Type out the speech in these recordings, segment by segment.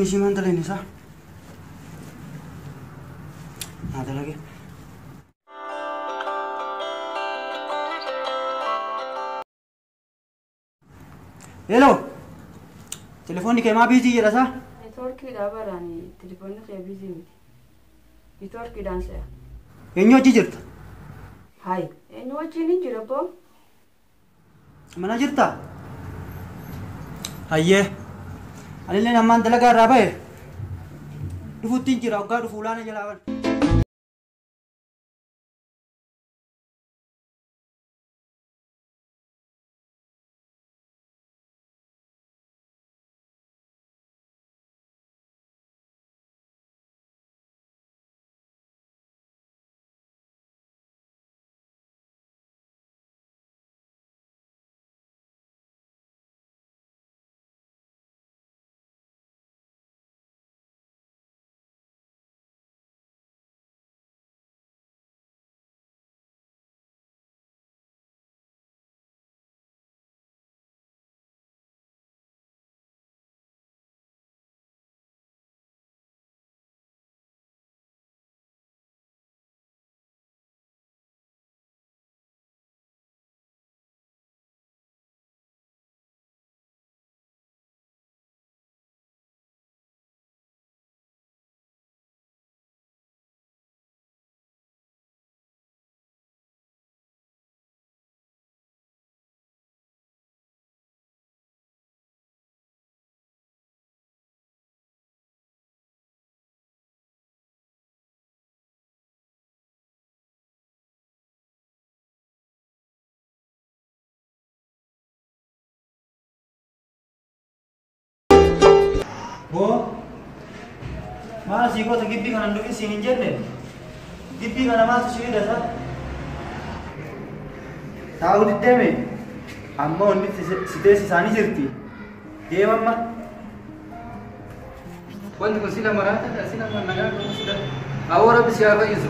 Busy maan dalayne isaa? Naa dalage. Hello. Telefoonni kee maa busy jedha isaa? Neetwoorkiidhaa baraan telefoonni kee busy miti. Neetwoorkiidhaan se'a. Eenyu hojii jirta? Hayi, eenyu wajjin hin jira boo? Mana jirtaa? Hayyee. Anillee ammaan dalagaa irraa bahe. Dhufuutti hin jira hoggaa dhufu ulaana jalaa bana. Boo maal sii goota gibbii kana hin dhufin siin hin jenne gibbii kana maaltu si fida isaa? Taa'uu diddeeme amma wanni si teessisaanii jirti deema amma. Wanti kun sila maraataadha sila nagaa qabu sila. Awwa rabbi si haa fayyisu.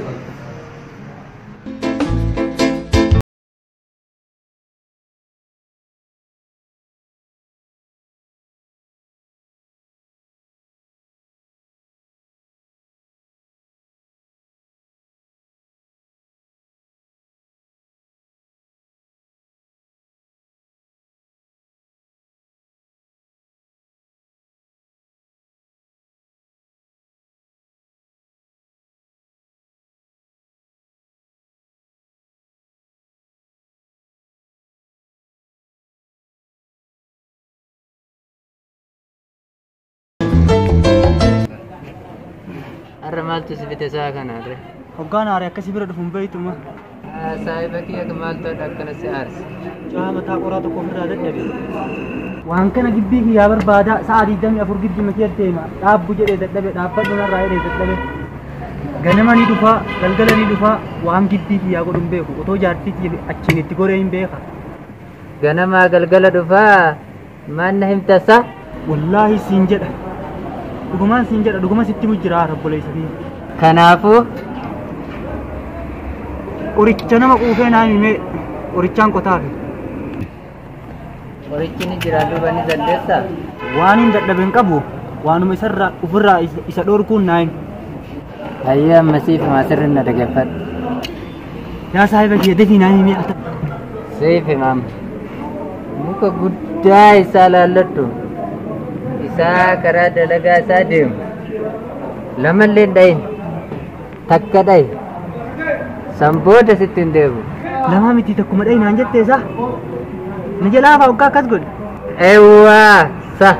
Har'a maaltu si fite isaa kana harre? Hoggaan aare akkasii bira dhufuun beeytuma. Saahiba kiyya maaltu akkana si aarse? Caa mataa qoraa tokko ofirraa dadhabe. Waan kana gibbii kiyyaa barbaada sa'a 24 gibbii makee deema dhaabbu jedhee dadhabe dhaabbadhu narraa jedhee dadhabe. Ganama ni dhufaa galgala ni dhufaa waan gibbii kiyyaa godhu hin beeku otoo jaartii kiyya achiin itti goree hin beeka. Ganamaa galgala dhufaa maal na himtasa? Wallaahi siin jedha. Dhugumaan siin jedha dhuguma sitti mujjiraa rabboleessa kiyya. Kanaafuu qoricha nama quufee naa himee qorichaan qotaafe. Qorichi ni jira duuba ni dandeessaa? Waan hin dadhabe hin qabu waanuma isarraa ofirraa isa dhorkuun naa himi. Hayyee amma siif himaa sirriin na dhaggeeffadhu. Yaa saahiba kiyya dafii naa himee ata. Siif himaam. Muka guddaa isaa laalladhu. Isaa karaa dalagaa isaa deemu. Lamallee hin dhayin. Takka dhayi. San booda sitti hin deebi'u. Lama miti takkuma dhayi naan jettee isaa? Na jalaa hafaa hoggaa akkas godhe. Eewwaa sa.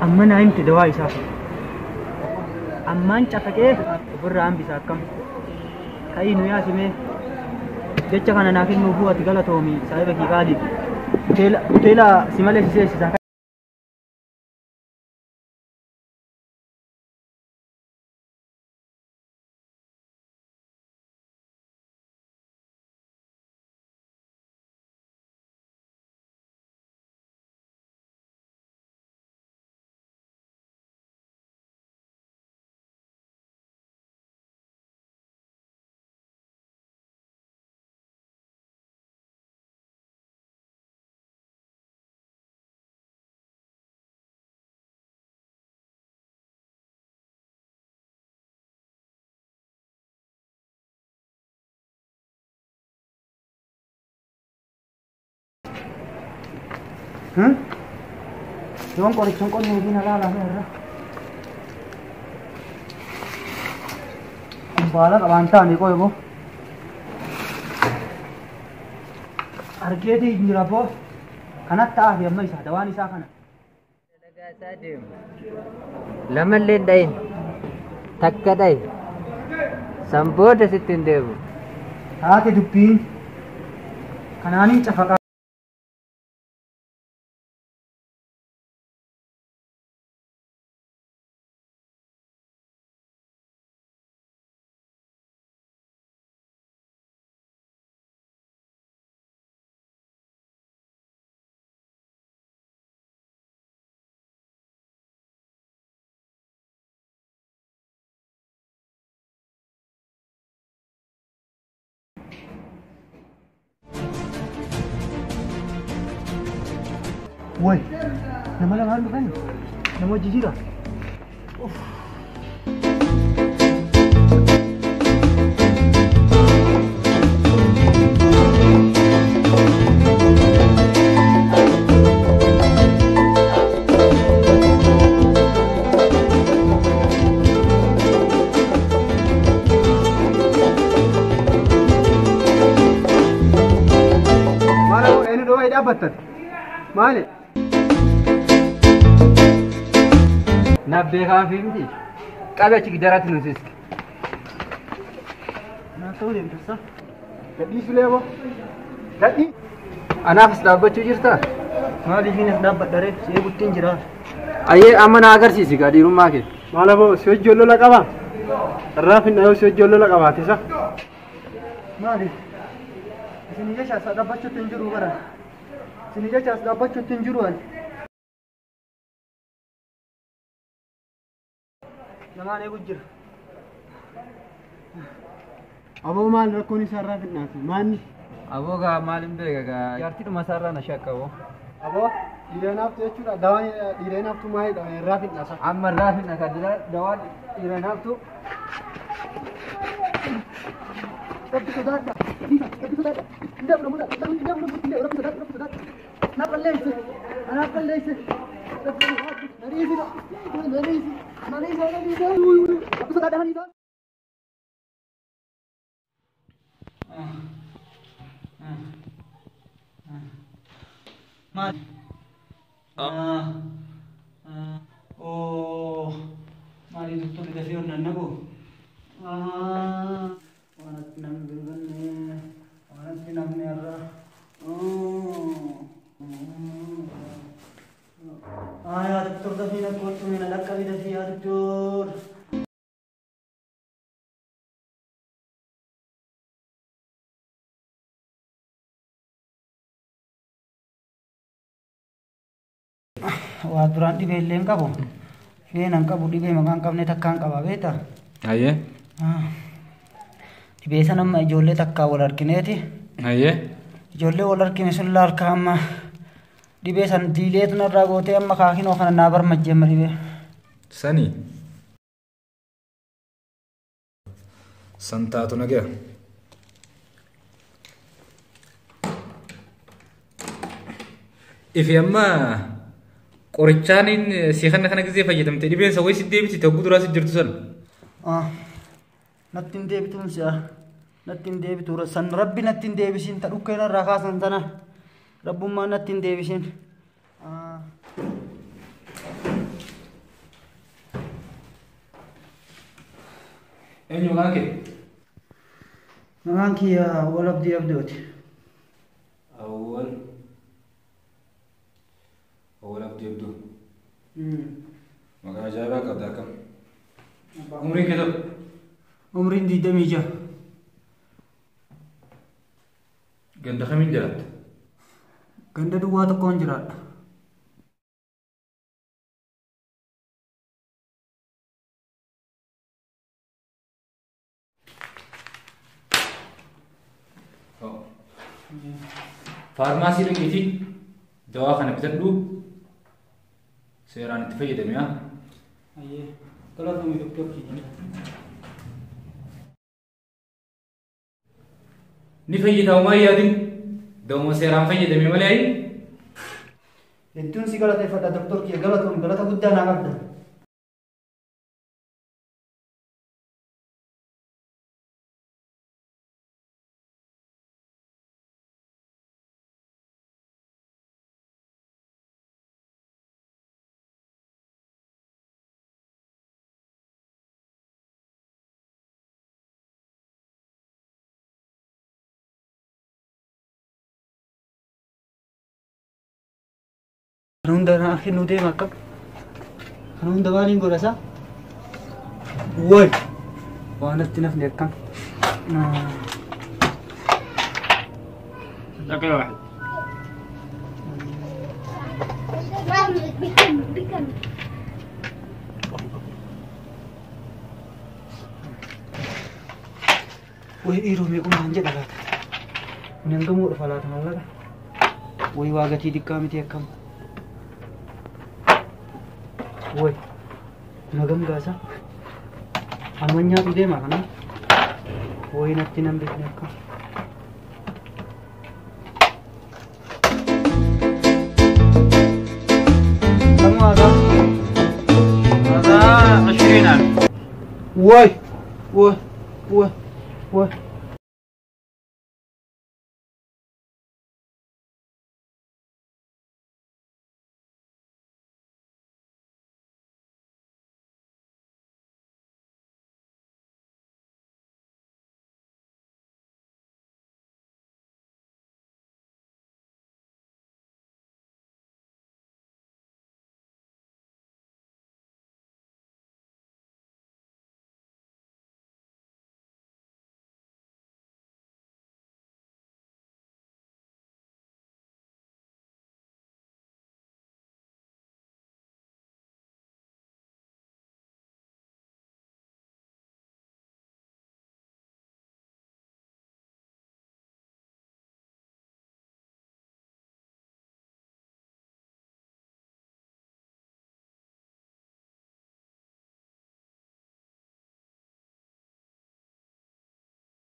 Amma naa himte dawaa isaa. Ammaan cafaqee ofirraa hambisa akkam. Ka'ii nu yaasimee. Jecha kana naa kennuufuu ati galatoomi saahiba kee qaali. Hoteela si malee si seessisaa. Yoon qoricha hin qonne fi na laalame irra. Kun baala qabaan taane qoy boo. Argeetii hin jira boo. Kanatti ta'aa fi amma isaa dawaan isaa kana. Dalagaa isaa deemu. Lamallee hin dhayin. Takka dhayi. San booda sitti hin deemu. Taate dubbiin kanaanin cafaqaa. Woi, nama lamaan dhufan nama hojii jira. Maal eenyu dhawaa dhaabbattan? Maali? Naaf beekaa fi miti. Qabe achi gidaraatti nu siske. Naa ta'uu deemtessa. Gadhiisu leebo. Gadhii. Anaafis dhaabbachuu jirtaa? Maaliifin as dhaabbadha ree? Si eeguttiin jira. Ayyee amma na agarsiisi gaa dhiirummaa kee. Maal aboo si hojii lola qabaa? Irraa finna yoo si hojii lola qabaate isa. Maali? Isin jecha as dhaabbachuutti hin jiru bara. Isin jecha as dhaabbachuutti hin jiru ani. Namaan eegu jira. Aboo maal rakkoon isaa irraa finnaati? Maanni? Aboo gaa maal hin beeka gaa jaartiidhuma isaarraa na shaqqabo. Aboo dhiira naaftu jechuudha. Dawaan dhiira naaftu maalidha? Irraa finna isa. Amma irraa finna kan dawaan dhiira naaftu. Rabbi sodaadha. Rabbi sodaadha. Rabbi sodaadha. Rabbi sodaadha. Na balleesse. Anaaf balleesse. Rabbi sodaadha. Na dhiisi. Na dhiisi. Na dhiisi. Na dhiisi. Rabbi sodaadha. Na dhiisi. Maali? Oh, maali doktorri dafee onnaan naqu? Waan atti namni bilbilee, waan atti namni irra. Yaa doktor dafii na kottu na dhaqqabi dafii yaa doktor. Waa duraan dhibee illee hin qabu. Dhibee nan qabu dhibee maqaa hin qabne takkaan qaba beektaa? Ayyee. Dhibee sana amma ijoollee takkaa wal argineeti. Ayyee. Ijoollee wal argine sun laalka amma dhibee san diileetu narraa gootee amma kaakinoo kana naa barmajjee amma dhibee. Sani. San taatu nagaya. Ifi amma qorichaaniin si kana kana gisee fayyadamte dhibeen isa wayii si deebiti ta'uu duraa si jirtu sana. Natti hin deebituun si'a. Natti hin deebitu san rabbi natti hin deebisin ta dhukkeen irraa kaasan tana rabbummaan natti hin deebisin. Eenyu maqaan kee? Maqaan kiyya Awwal Abdii Abdooti. Awwal. Awwal Abdii Abdoo. Maqaa ajaa'ibaa qabda akkam. Umriin kee tokko? Umriin 26. Ganda kamiin jiraatta? Ganda duwwaa tokkoon jiraadha. Faarmaasii dhaqiitii dawaa kana bitadhu seeraan itti fayyadami haa. Ayyee galatoomi doktor kiyya. Ni fayyada homaa hin yaadin. Dawuma seeraan fayyadame malee ayi. Hedduun si galateeffadha doktor kiyya galatoon galata guddaa naa qabda. Kana hunda naa kennuu deema akkam? Kana hunda maaliin godha isaa? Way! Waan natti nafni akkam? دقيقة واحدة. بكم Way dhiiroo meequma jedha laata? Kun hangamuu dhufa laata mallaqa? Way waa gatii xiqqaa miti akkam? Way kun hagam gaasa? Anuma nyaatu deema kana? Way natti nan beekne akkam? كم هذا؟ هذا 20000. واي واي واي واي.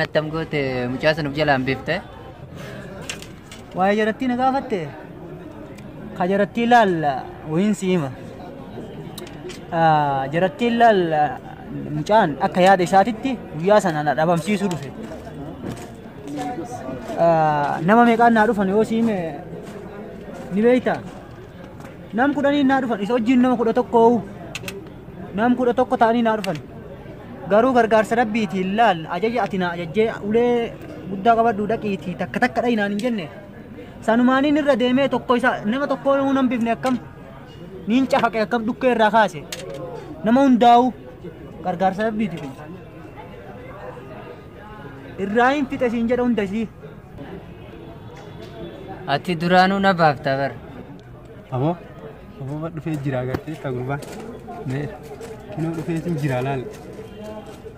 Attam goote mucaa sana of jalaan beeftee? Waa'ee jarattii na gaafatte? Ka jarattii laal wayiin si hima. Jarattiin laal mucaan akka yaada isaatitti guyyaa sana na dhabamsiisuu dhufe. Nama meeqaan naa dhufan yoo si hime ni beektaa? Nam 10 naa dhufan isa wajjin nama 11 nam 11 ta'anii naa dhufan. Garuu gargaarsa rabbiitiin laal ajaja ati naa ajajjee ulee guddaa qabadhu dhaqiitii takka takka dha'i naan hin jenne. Sanumaaniin irra deemee tokko isa nama tokko nan bifne akkam niin cafaqe akkam dhukkee irraa kaase. Nama hundaa'u gargaarsa rabbiiti kun. Irraa hin fixe siin jedha hunda isii. Ati duraanuu na baafta bara. Aboo aboo dhufee jira agartee ka gurbaan. Mee kinoo dhufee sin jira laal.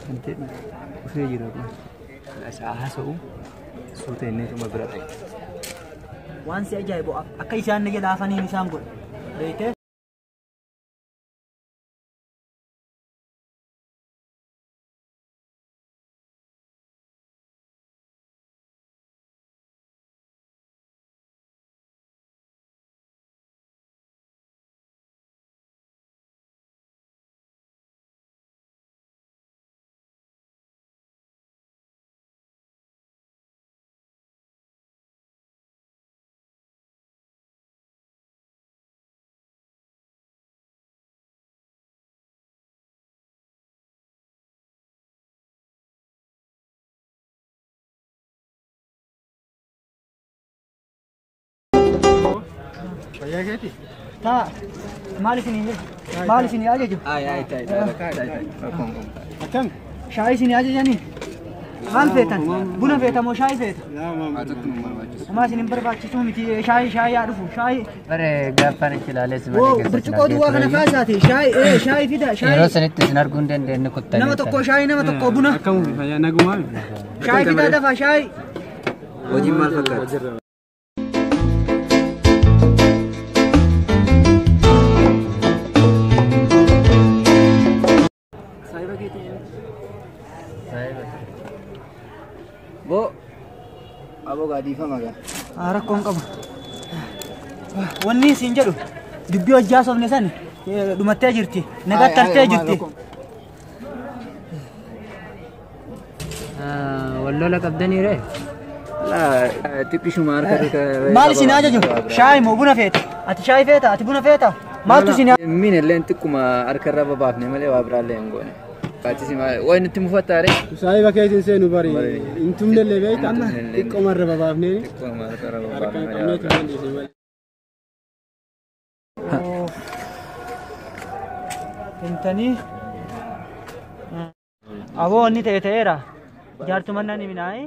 Dhufee jira kun. Isaa haasa'u suuta inni dhuma bira ta'e. Waan si ajaa'ibu akka isaan na jedha afaniin isaan godhe. Beektee? Fayyaa keeti? Taa maal isinii jedhu? Maal isinii ajaju? Ayi ayi ta'i ta'i ta'i ta'i. Akkam? Shaayii isinii ajajanii? Maal feetan? Buna feeta moo shaayii feeta? Homaa isin hin barbaachisuu miti shaayii shaayii haa dhufu shaayii. Bare gaaffaan itti ilaalee si malee Woo keessa burcuqqoo duwwaa kana kaasaati shaayii shaayii fida Yeroo shaayii. sanitti isin arguu hin dandeenye kuttanii. Nama tokko shaayii nama tokko buna. Akkam fayyaa nagumaa? Shaayii fidaa dafaa shaayii. Hojiin maal fakkaata? Bo, aboo gaadhiifama gaa. Rakkoon qabu. Wanni siin jedhu dubbii hojjaa soofne san dhumattee jirti. Nagaa tartee jirti. Wallola qabdanii ree? Xiqqishuma harka. Maal isin ajaju? Shaayi moo buna feeta? Ati shaayi feeta? Ati buna feeta? Maaltu isin Min illeen xiqquma harkarra babaafne malee waa biraallee hin goone. Baachisi maal wayi nutti mufattaare? Saayiba keessa seenu bari hin tumnellee beekta xiqqoomarra babaafnee Xiqquma harkarra harkaan babaafne malee qabnee waa biraa. tumnee dhiisne malee. Himtanii aboo wanni ta'e ta'eera. Jaartumannaan himinaayi.